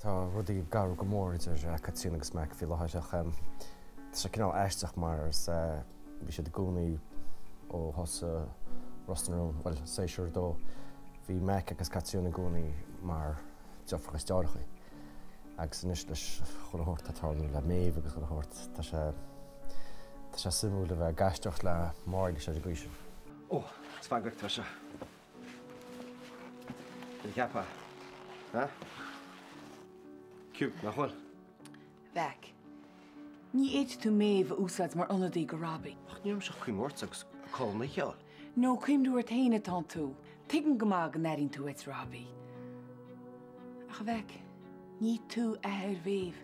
Tá rudaí ag athrú go mór idir Caitríona agus Mac faoi láthair ach tá sé cineál aisteach mar is bhí siad i gcónaí ó thosaigh Ros na Rún, bhuel, séasúr 2, bhí Mac agus Caitríona i gcónaí mar deirfiúracha is deartháireacha agus anois leis chuile shórt atá ag tarlú le Méabh agus chuile shórt, tá sé tá sé suimiúil a bheith ag aisteoireacht le Máire leis ar an gcaoi sin. Ó, is fearr go tá seo. Cad a cheapfá? Ha? Cute, nach bhfuil? Mheaic, ní fhéadfaidh tú Méabh a úsáid mar ionadaí go Robbie. Ach ní raibh mise ach cuimhniú ortsa agus codladh na hoíche. No, cuimhniú ort féin atánn tú. Tuigim go maith go n-airíonn tú uait Robbie. Ach a Mheaic, ní tú athair Mhéabh.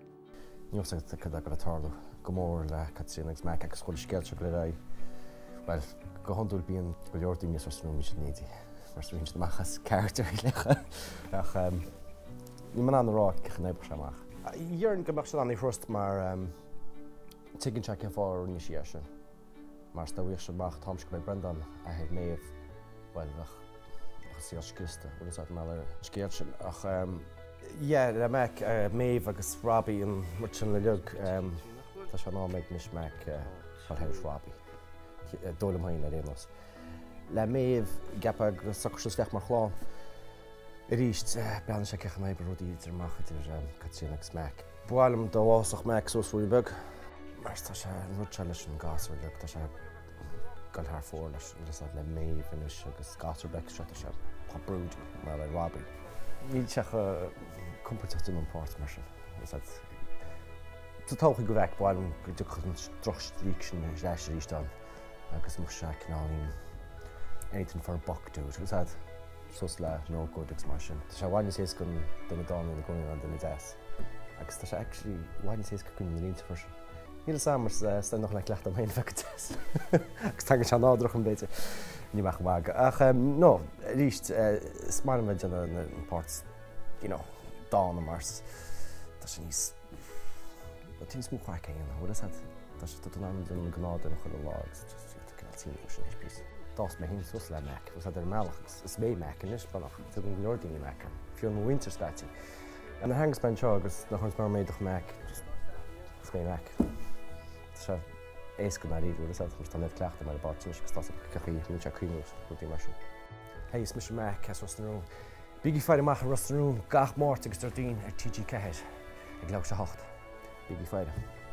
Níl a fhios agat cad tá ag tarlú, go mór le Caitríona agus Mac agus chuile scéal seo go léir aghaidh. Bhuel, go hiondúil bíonn go leor daoine as Ros na Rún, bíonn siad in éadaí mar is ritheann siad amach as character ach níl mé in ann a rá cén chaoi a n-oibreoidh sé amach. Déarfainn go mbeadh sé in ann í a thrust mar tuigeann sé cén fáth a rinne sí é sin. Mar dá bhfaigheadh sé amach an t-am sin gurb é Breandán athair Méabh, bhuel, bheadh a saol scriosta, bhfuil fhios agat, mar gheall ar an scéal sin. Ach yeah, le Mac, Méabh agus Robbie, an rud sin uilig, tá sé in am ag anois Mac fáil thairis Robbie. Dóigh liom féin, ar aon nós. Le Méabh, cheapfá go socródh siad isteach mar chlann. Arís, breathnaíonn sé cén chaoi a n-oibreoidh rudaí idir amach idir Caitríona agus Mac. Ba mhaith liom dá bhfásfadh Mac suas ruainne beag, mar tá sé, an rud seo leis an gasúr uilig, tá sé ag dul thar fóir leis, bhfuil fhios agat, le Méabh anois agus gasúr beag seo, tá sé chomh broody mar le Robbie. Níl sé chomh compordach ag déanamh an pháirt mar sin, bhfuil fhios agat. Sa todhchaí go Mhac, ba mhaith liom go dtiocfadh an droch-streak sin ar ais arís ann agus mbeadh sé cineáilín anything for a buck dude, bhfuil fhios agat. suas le no good agus mar sin. Tá sé i bhfad níos éasca an duine dána a dhéanamh i gcónaí ná an duine deas. Agus tá sé actually i bhfad níos éasca cuimhneamh na línte freisin. Níl fhios a'm mar is dóigh nach cleachtadh mé féin bheith go deas. Agus tagann sé nádúrach chun b'fhéidir. Ní bheadh magadh. Ach no, arís, is maith liom bheith ag déanamh na páirt, you know, dána mar tá sé níos Tá níos mó craic a dhéanamh, bhfuil fhios agat? Tá sé, tá tú in ann déanamh an gnáthduine chuile lá agus just tá cineál tinn sin théis píosa. D'fhás mé féin suas le Mac, bhfuil fhios agat ar an mbealach agus is mé Mac anois, beagnach. Tugann go leor daoine Mac orm, fiú mo mhuintir scaití. Nuair a tháingeas mé anseo agus nuair a chuireanns mé orm éadach Mac, just is mé Mac. Tá sé éasca ndáiríre, bhfuil fhios agat, mar tá an oiread cleachtaidh mar an bpáirt anois agus tá fhios agat cén chaoi a mbíonn sé ag cuimhniú agus rudaí mar sin. Hey, is mise Mac as Ros na Rún. Bígí ag faire amach ar Ros na Rún gach Máirt agus Déardaoin ar TG4 ag leathuair tar éis a 8. Bígí ag faire.